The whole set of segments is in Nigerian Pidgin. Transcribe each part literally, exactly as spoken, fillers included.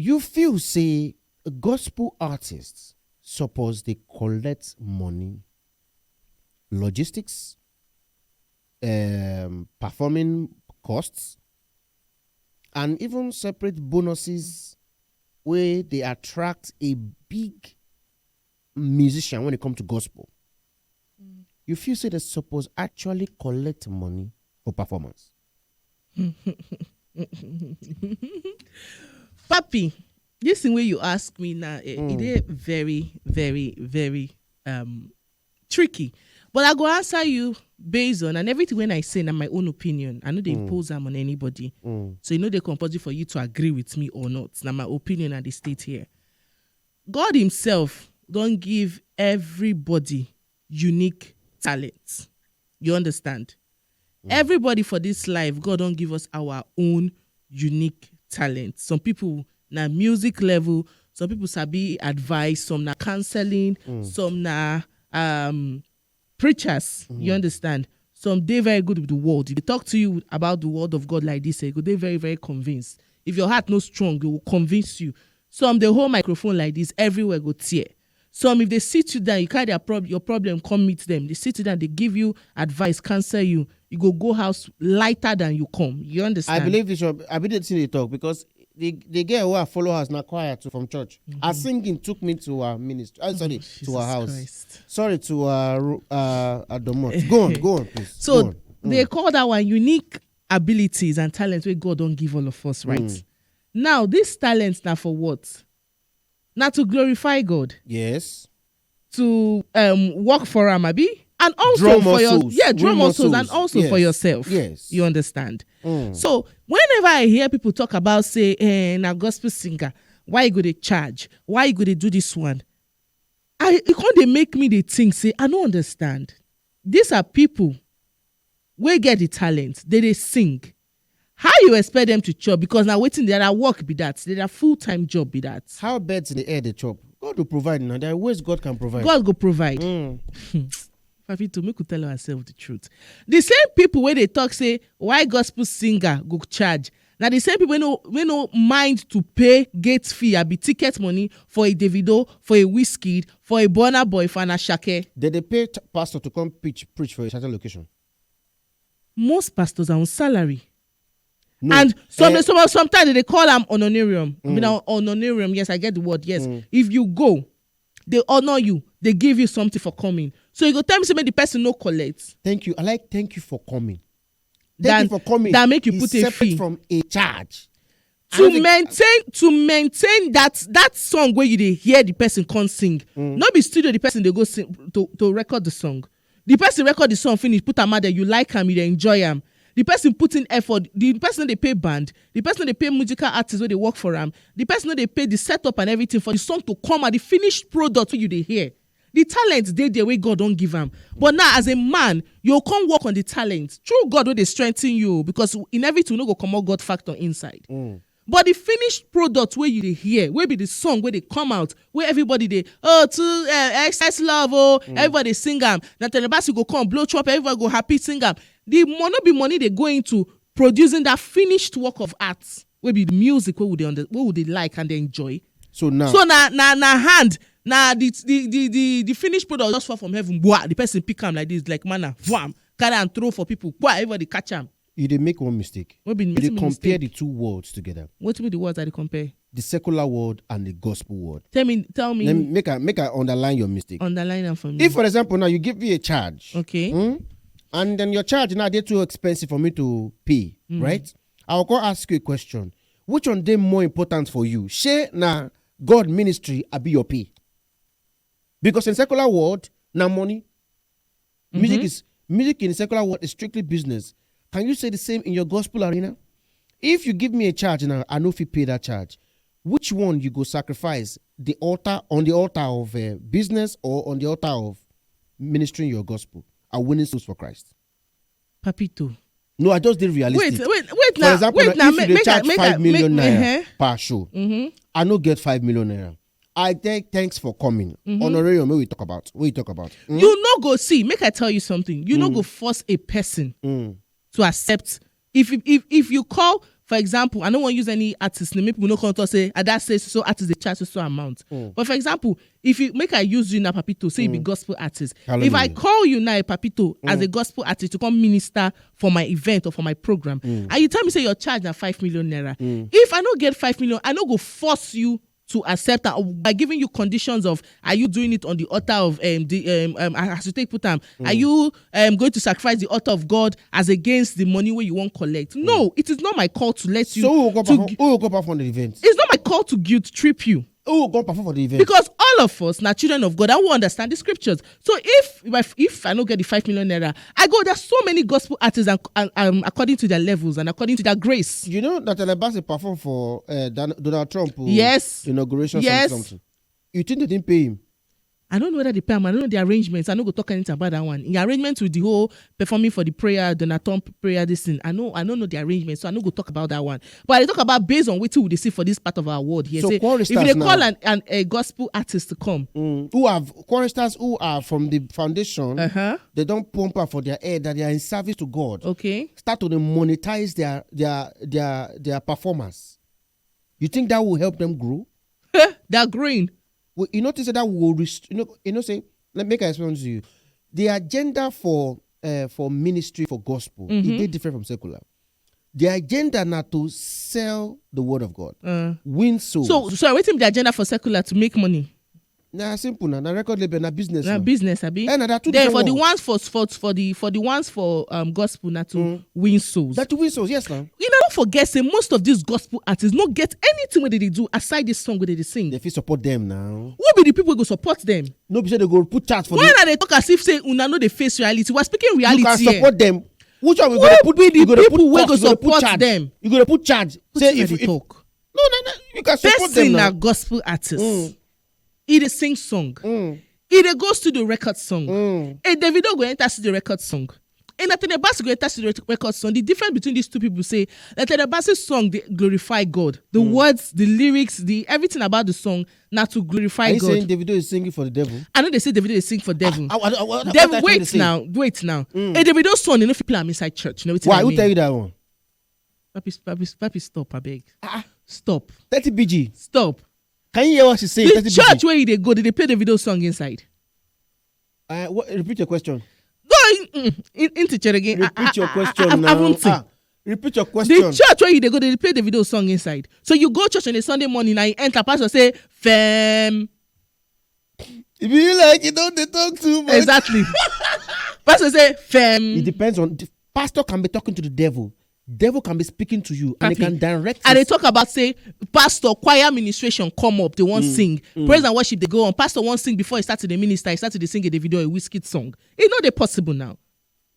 You feel say gospel artists suppose dey collect money, logistics, um, performing costs, and even separate bonuses wey dey attract a big musician when it come to gospel. You feel say they suppose actually collect money for performance? Papi, this thing wey you ask me now, eh, e dey very, very, very um tricky. But I go answer you based on, and everything when I say na my own opinion. I no dey impose am on anybody. So e no dey compulsory for you to agree with me or not. Na my opinion I dey state here. God himself don give everybody unique talent. You understand? Everybody for this life, God don give us our own unique talent. Some people na music level, some people sabi advice, some na counseling, some na um preachers. You understand? Some dey very good with the word. If they talk to you about the word of God like this, eh, you go dey very, very convinced. If your heart no strong, they will convince you. Some dey hold microphone like this, everywhere go tear. Some, if they sit you down, you carry their prob- your problem, come meet them. They sit you down, they give you advice, counsel you. You go go house lighter than you come. You understand? I believe this one. I believe this thing they talk because the the girl who I follow has not quiet too from church. Her singing took me to her ministry. Oh, sorry, to her house. Sorry, to her ro- uh, her domot. Go on, go on, please. So Go on. They call that one unique abilities and talents wey God don give all of us, right? Now, these talents na for what? Na to glorify God, Yes. to um work for am, abi, and also Draw more for your souls. Yeah, draw Win more more souls, and souls. Also for Yes. Yourself. Yes. You understand? So whenever I hear people talk about say, eh, na gospel singer, why you go dey charge? Why you go dey do this one? I e come dey make me dey think say I no understand. These are people wey get the talent, they dey sing. How you expect them to chop? Because na wetin their work be that, their full time job be that. How birds in the air they chop? God will provide now. There are ways God can provide. God go provide. Papito, make we tell ourselves the truth. The same people wey dey talk say why gospel singer go charge, na the same people wey no wey no mind to pay gate fee, abi ticket money, for a Davido, for a Wizkid, for a Burna Boy, for an Asake. They they pay t- pastor to come preach preach for a certain location. Most pastors are on salary. No. And some, Eh, some sometimes they call am honorarium. I mean, honorarium, yes, I get the word. Yes. If you go, they honor you, they give you something for coming. So you go tell me say make the person no collect. Thank you. I like thank you for coming. Thank Than- you for coming. than make you It's put a separate fee. From a charge. I To don't think- maintain to maintain that that song where you dey hear the person come sing, no be studio the person dey go sing to, to record the song. The person record the song, finish, put am out there, you like am, you dey enjoy am. The person put in effort. The person no dey pay band. The person no dey pay musical artist wey dey work for am. The person no dey pay the setup and everything for the song to come out, the finished product wey you dey hear. The talent dey there wey God don give am. But now, as a man, you come work on the talent. True, God wey dey strengthen you, because in everything, no go comot God factor inside. But the finished product wey you dey hear, wey be the song wey dey come out, wey everybody dey, oh, to uh, excess love, oh, everybody sing am. Na Tenebasi go come, blow chop, everybody go happy, sing am. The money be money they go into producing that finished work of art, wey be the music wey we dey under, wey we dey like and dey enjoy. So now, So na na na hand, na the the the the, the finished product just fall from heaven. Bwa, the person pick am like this, like manna, wham, carry and throw for people. Bwa, everybody catch am. You dey make one mistake. What be You dey wetin be compare mistake? The two worlds together. Wetin be the words I dey compare? The secular world and the gospel world. Tell me, tell me. Then make I make I underline your mistake. Underline am for me. If, for example, now you give me a charge, Okay. hmm, and then your charge now dey too expensive for me to pay, Mm. right? I will go ask you a question. Which one dey more important for you? Shey na God ministry abi your pay? Because in secular world, na money. Music Mm-hmm. is music in secular world is strictly business. Can you say the same in your gospel arena? If you give me a charge now, I no fit pay that charge. Which one you go sacrifice, the altar, on the altar of uh, business or on the altar of ministering your gospel and winning souls for Christ? Papito. No, I just did realistic. Wait, wait, wait. For Now, example, wait now, now. If Make, you dey make I charge make five I million make, naira uh-huh. Per show, Mm-hmm. I no get five million naira. I thank thanks for coming. Mm-hmm. Honorarium, where we talk about, where you talk about. Hmm? You no go see. Make I tell you something. You no Mm. Go force a person Mm. To accept. If if if you call For example, I don't want to use any artist name. Make people no come talk say, "Ah, that say so artist dey charge so so amount." But for example, if you make I use you now, Papito, say you be gospel artist. If I call you now, Papito, as a gospel artist to come minister for my event or for my program, and you tell me say your charge na five million naira. If I no get five million, I no go force you to accept that by giving you conditions of, are you doing it on the altar of, um, the um, um, as you take put am, are you um, going to sacrifice the altar of God as against the money where you won't collect? No, it is not my call to let you. So who will come to perform, gi- who will come perform for the event? It's not my call to guilt trip you. Who will come perform for the event? Because all of us na children of God, and we understand the scriptures. So if if, if I no get the five million naira, I go. There's so many gospel artists, and, and um, according to their levels and according to their grace. You know that Alabasi perform for uh, Dan- Donald Trump uh, Yes. inauguration Yes. something, something. You think they didn't pay him? I don't know whether they pay him. I don't know the arrangements. I no go talk anything about that one. In arrangement with the whole performing for the prayer, Donald Trump prayer, this thing. I know, I don't know the arrangement, so I no go talk about that one. But I talk about based on what we dey see for this part of our world here. So Say, if choristers they call now. an, an a gospel artist to come, Mm. Who have choristers who are from the foundation, Uh-huh. they don't pump up for their head that they are in service to God. Okay. Start to dey monetize their their their their performance. You think that will help them grow? They're growing. Well, you notice that will rest- you know you know say let me explain to you. The agenda for uh, for ministry for gospel is very different from secular. The agenda na to sell the word of God, Uh. win souls. So, so wetin be the agenda for secular to make money? Na simple na na record label na business. Na na. business, abi? Eh, na that two Then different for the world. ones for for for the for the ones for um gospel na to win souls. That to win souls, yes na. You know, don't forget say most of these gospel artists no get anything wey they dey do aside this song wey they dey sing. They fit support them now. Who be the people wey go support them? No be say they go put charge for Why them. Are they talk as if say una no dey face reality? We're speaking reality You can here. support them. Which one we Who go dey put? be the you go dey people put wey cost, go you go dey put support charge. them? You go dey put charge. Say Wetin if, I dey if talk? no, no, no, you can support Person them na now. gospel artist. Mm. He dey sing song. Mm. He dey go studio record song. Mm. A Davido go enter studio record song. And Nathan Bass go enter studio rec- record song. The difference between these two people say Nathan Bass's song they glorify God. The Mm. words, the lyrics, the everything about the song not to glorify Are you God. saying Davido is singing for the devil? I know they say Davido is sing for devil. I, I, I, I, I, Devil, I, I, wait say. now, wait now. Mm. A Davido song, you know, people am inside church. You know what Why? I Who mean? tell you that one? Papi, papi, papi, stop, I beg. Ah, ah. Stop. thirty B G. Stop. Can you hear what she's saying? The 30 church B G. Where they go, did they play the video song inside? Uh, what, repeat your question. Go in, in, in, into church again. Repeat I, your I, question I, I, now. I haven't seen. Ah, repeat your question. The church where you they go, they play the video song inside. So you go church on a Sunday morning and you enter, pastor say, "Fam." If you like, you don't dey talk too much. Exactly. Pastor say, "Fam." It depends on the pastor can be talking to the devil. Devil can be speaking to you and he Papi. can direct. And they his- talk about say, pastor, choir ministration come up. They won't Mm, sing. mm. Praise and worship they go on. Pastor won't sing before he started the minister. He started to sing a Davido a Wizkid song. It's not a possible now.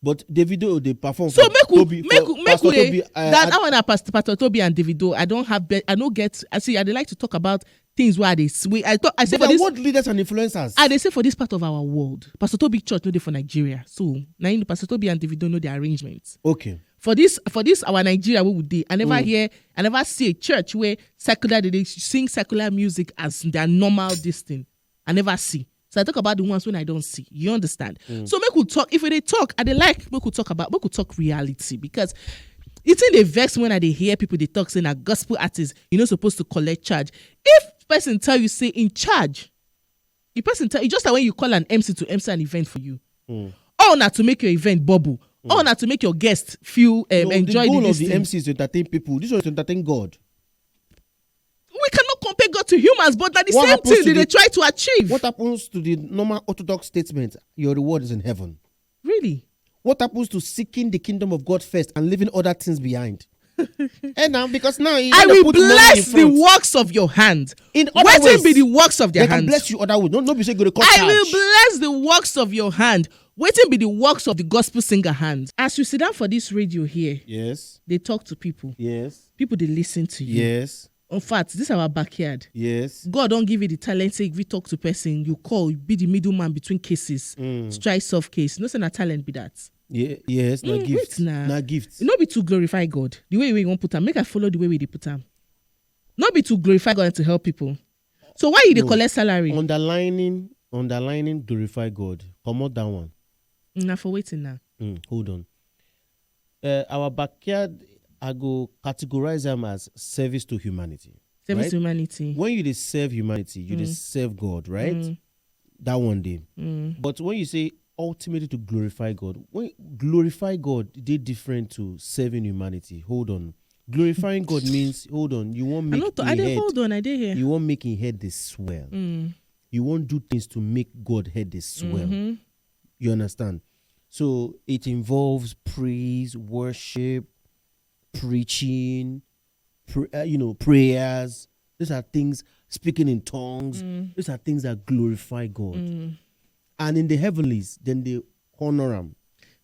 But Davido they perform. So for make we Toby, make for we make Pastor we Toby, uh, that ad- I want Pastor Pastor Toby and Davido. I don't have be, I don't get. I see. I dey like to talk about things where they. We, I talk. I say But for they're this. world leaders and influencers. I dey say for this part of our world, Pastor Toby church no dey for Nigeria. So now you know Pastor Toby and Davido know the arrangements. Okay. For this for this our Nigeria we would dey. I never Mm. hear. I never see a church where secular they, they sing secular music as their normal this thing. I never see. So I talk about the ones when I don't see. You understand? Mm. So make we talk. If we dey talk, I dey like make we talk about make we talk reality because it's in the vex when I dey hear people they talk saying a gospel artist, you're not supposed to collect charge. If person tell you say in charge, the person tell you just like when you call an M C to M C an event for you. Mm. All not to make your event bubble. All not to make your guests feel um, No, enjoy the the, goal this of the thing. M C is to entertain people. This one is to entertain God. We cannot compare God to humans, but that the What same happens thing to they, the- they try to achieve. What happens to the normal orthodox statement? Your reward is in heaven. Really? What happens to seeking the kingdom of God first and leaving other things behind? And now, because now you I gotta will put money bless in the front. works of your hand. In other Wetin ways, be the works of they their can hand? bless you other way. No, no, be say you go to cut I will charge. bless the works of your hand. Wetin be the works of the gospel singer hand? As you sit down for this radio here, Yes, they talk to people. yes, People they listen to you. yes, In fact, this our backyard. yes. God don't give you the talent. Say if you talk to person, you call, be the middleman between cases. Mm. Try solve case. No say na talent be that. Yeah, yes, na Mm, gift. wait na. Na gift. No be to glorify God. The way we won't put am, make I follow the way we dey put am. No be to glorify God and to help people. So why you dey No. collect salary? Underlining, underlining, glorify God. Comot that one. Na for waiting now. Mm, hold on. Uh, our backyard I go categorize them as service to humanity. Service Right? to humanity. When you dey serve humanity, you dey Mm. serve God, right? Mm. That one day. Mm. But when you say ultimately to glorify God, when glorify God, they different to serving humanity. Hold on. Glorifying God means, hold on, you won't I make not. him I dey head. Hold on. I dey here. You won't make him head this swell. Mm. You won't do things to make God head this swell. Mhm. You understand? So it involves praise, worship, preaching, pr- uh, you know, prayers. These are things, speaking in tongues. Mm. These are things that glorify God. Mm. And in the heavenlies, then they honor him.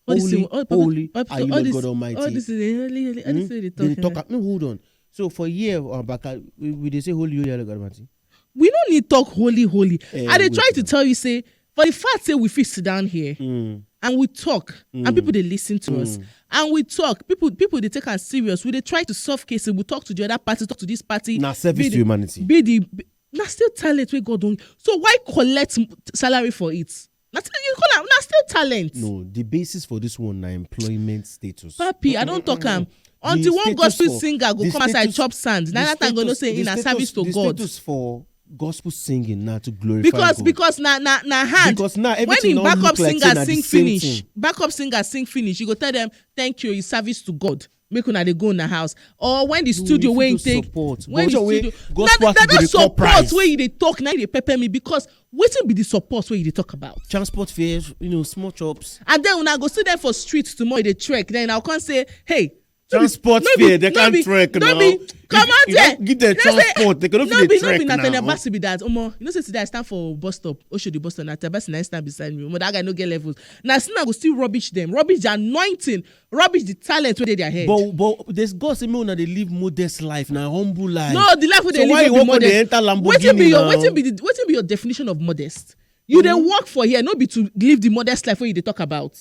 All this Holy, thing- all, Papa, holy Papa, are you, all Lord this, God Almighty. All this is holy, holy. All Hmm? This is the They talk. talk. No, hold on. So for year uh, back, uh, we, we they say holy, holy, Lord God Almighty. We don't need talk holy, holy. Eh, I dey wait try to now. Tell you say for the fact say we fit sit down here Mm. and we talk and Mm. people dey listen to us Mm. and we talk, people people dey take am serious. We dey try to solve cases. We talk to the other party, talk to this party. Now service Be to the- humanity. Be the be- na still talent wey God don. So why collect m- salary for it? Na still you call am na still talent. No, the basis for this one na employment status. Papi, I don talk am. The Until one status gospel for- singer go the come outside status- chop sand, na the that time go know status- say the in na status- service to the God. Status for gospel singing now to glorify Because God. Because na na na hand. Because now When everything im now backup look like say singer na the sing same finish, thing. Backup singer sing finish, you go tell them thank you, you service to God. Make una dey go una house. Or when the No, studio you wey fit im to take support. When But the your way, studio gospel na artist na go that dey call support price. Wey you dey talk na you dey pepper me because wetin be the support wey you dey talk about? Transport fares, you know, small chops. And then una go see them for street tomorrow dey trek, then I come say hey. No be- Transport no be- fare, they no can't be- trek no now. be- If Come out you don't there. Give them You know say- transport, they cannot No fit be dey no be trek Nathaniel now. Bassey be that. Omo, you know say today I stand for bus stop. Oshodi bus stop. Na Bassey na stand beside me. Omo, that guy no get levels. Na still I go still rubbish them. Rubbish the anointing. Rubbish the talent wey dey their head. But but this God say make una dey live modest life, na humble life. No, the life wey So dey why live you no be wan come dey modest. enter Wetin be Lamborghini your now? Wetin be the wetin be your definition of modest? You dey work for here, no be to live the modest life wey you dey talk about.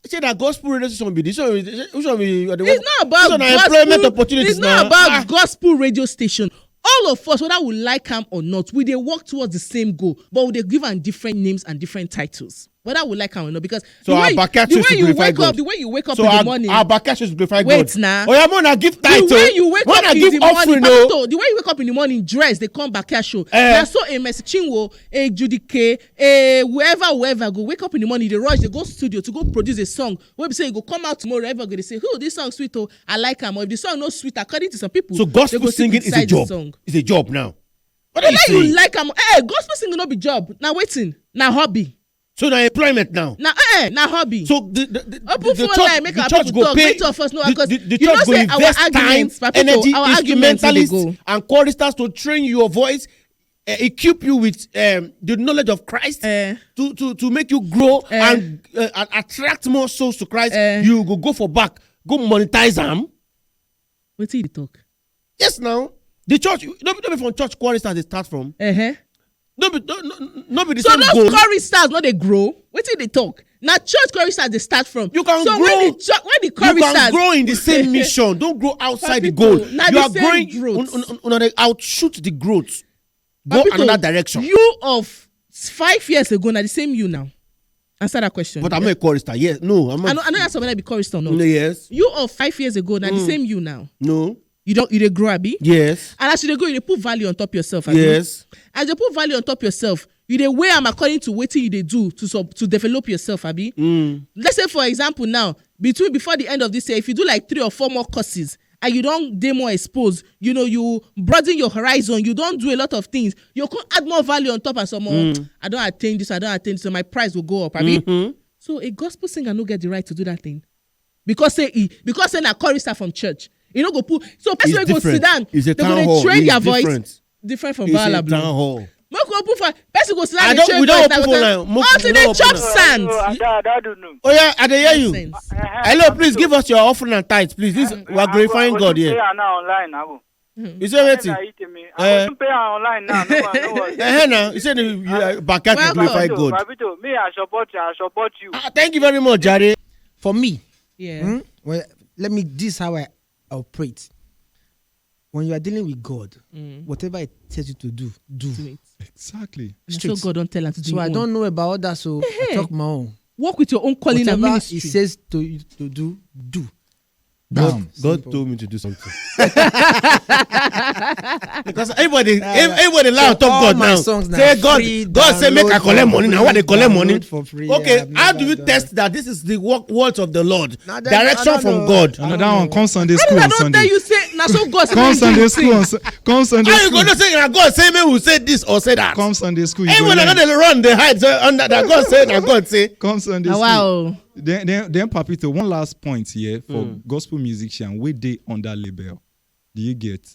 Say na gospel radio station be this. Which one be which one be you are the It's one- not about which one na gospel. Employment opportunities It's not now. About Ah, gospel radio station. All of us, whether we like am or not, we dey work towards the same goal, but we dey give am different names and different titles. Whether we like am or not, because So the our way, backyard the shoes way to you glorify wake God. Up, the way you wake up So in our, the morning, our backyard shoes glorify Wait God. Now. Oh yeah, man, I give The tithe. way Oh. You wake Man, up I in give the offering. Morning, Oh. Papito, the way you wake up in the morning, dress, they come back here show. Eh. Na so a Mercy Chinwo, a Judy K, a whoever, whoever go wake up in the morning, they rush, they go studio to go produce a song. Wey be say you go come out tomorrow, everybody go dey say, "Oh, this song sweet oh, I like am." Or if the song no sweet, according to some people, So they gospel go still singing is a criticize job. The song. It's a job now. What are you Whether you saying? Like am, eh, gospel singing no be job. Na wetin? Na hobby. So na employment now. Na eh, na hobby. So the the, the, Open the phone church, line, make the our church people go talk. Pay, Make two of us know, the, because the, the you know church go invest Say our arguments, time, my people, energy, our arguments no dey instrumentalists, go. And choristers to train your voice, uh, equip you with um, the knowledge of Christ Eh. to, to to make you grow Eh. And uh, and attract more souls to Christ. Eh. You go go for back, go monetize them. Wetin you dey talk? Yes, now the church, you know, from church choristers they start from. Uh-huh. No be no, no, no be the So same those goal. Choristers no dey grow. Wetin you dey talk? Na church choristers dey start from. You can So grow. When the, cho- when the You choristers can grow in the same mission. Don't grow outside the People, goal. Na You the are same growing. Growth. Un, un, un, un, outshoot the growth. Go Papito, Another direction. You of five years ago, na the same you now. Answer that question. But I'm not a chorister. Yes. No. I'm not. I know. I know that's something that be chorister or not. No, yes. You of five years ago, na the Mm. Same you now. No. You don't. You dey grow, abi? Yes. And as you dey grow, you dey put value on top yourself, abi? Yes. As you put value on top yourself, you dey weigh am according to wetin you dey do to sub, to develop yourself, abi? Mm. Let's say, for example, now between before the end of this year, if you do like three or four more courses and you don dey more exposed, you know, you broaden your horizon, you don do a lot of things, you come add more value on top and some more. Mm. I don attain this, I don attain this, so my price go go up, abi? Mm-hmm. So a gospel singer no get the right to do that thing because say e because say na chorister from church. E no go put so person It's wey go different. Sit down, It's a they go town dey hall. Train It's their voice Different. Different from It's a Baala town Blue. Hall. Make we open for person go sit down I dey don't. train We voice don't na open go phone tell line. Mo- until we they don't chop open line. Sand. Oh, I don't, I don't know. Oh yeah, I dey hear you. Nonsense. Uh-huh. Hello, please give us your offering and tithe, please. This we are glorifying God here. Pay am now online now. You say wetin? Na it me. Eh. I go pay am online now. No, no, no. Eh, now you say the you are back at Welcome. glorify God. Papito, me I support you. I support you. Ah, thank you very much, Jare. For me, Yeah. Hmm? Well, let me. This is how I operate. When you are dealing with God, Mm. Whatever it tells you to do, do. Do it. Exactly. Na so Straight. God don tell am to do. So Him I own. Don't know about others, so I Hey. Talk my own. Work with your own calling and Whatever ministry. He says to you to do, do. God, Bam. God told me to do something. Because everybody, ev- everybody lie on top God now. Say God, God say make I collect money now. Why they collect money? Okay, how do you test that this is the work, words of the Lord? Direction from God. Another one. Come Sunday school I on don't Sunday. Tell you say na so God Come say Sunday do school on things. Su- Come Sunday How you school. Gonna say na God say make we say this or say that? Come Sunday school. You Hey, go when I learn. Know they run, they hide. So under that God say na God say. Come Sunday Na school. Wow. Then, then, then Papito, one last point here for gospel musician, we dey under label. Do you get?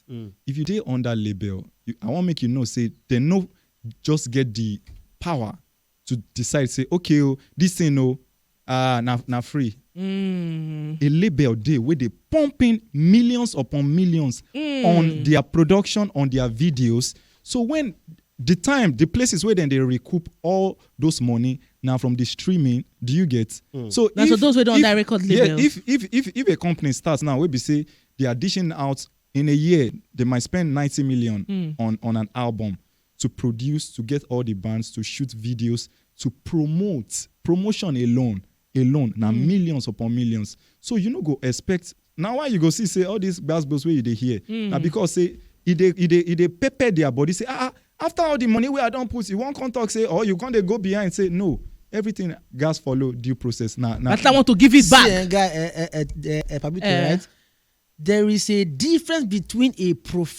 If you dey under label, you, I want make you know say they no just get the power to decide say, okay, oh, this thing, no, uh, na, na free. A label dey where they pumping millions upon millions on their production, on their videos. So when the time, the places where then they recoup all those money now from the streaming, do you get? So Na so if- those wey don if- direct record yeah, label. If if if if a company starts now, we be say they are dishing out in a year, they might spend ninety million on on an album to produce, to get all the bands, to shoot videos, to promote. Promotion alone, alone, now millions upon millions. So you no go expect. Now why you go see say all these bass bills where you dey hear? Now because say e dey e dey e dey pepper their body say ah ah, after all the money where I don't put, you won't come talk say, or you can't go behind say no. Everything gas follow due process. Now now But I want to give it See, eh, back. guy, eh, eh, eh, eh, eh, Papito, Eh. Right? There is a difference between a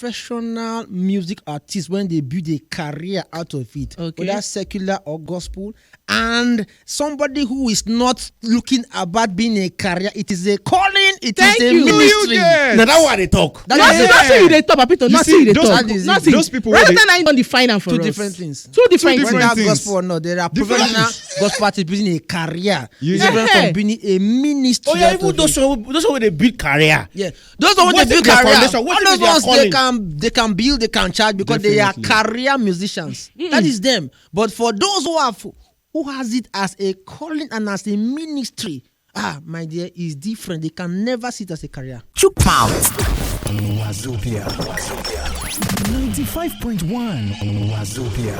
professional music artist when they build a career out of it, Okay. whether secular or gospel, and somebody who is not looking about being a career. It is a calling. It is Thank a you. ministry. Yes. Now that why they talk. That Not is see, it. not see you dey talk, Papito. You Not see, see you dey those- talk. That is Not it. see. Those people That's where not they- even on the final for Two us. Different things. Two different Two Whether different things. things. Gospel or not, there are Different professional things. gospel artists building a career. You It's see- different Yeah. from building a ministry. Oh yeah, out even of those it. some- those who they build career. Yeah, those are what What they is build their career. foundation? What All is those their ones they calling? Can they can build, they can charge because they are Definitely. Career musicians. That is them. But for those who have who has it as a calling and as a ministry, ah, my dear, is different. They can never see it as a career. Chook mouth. Wazobia. Ninety-five point one Wazobia.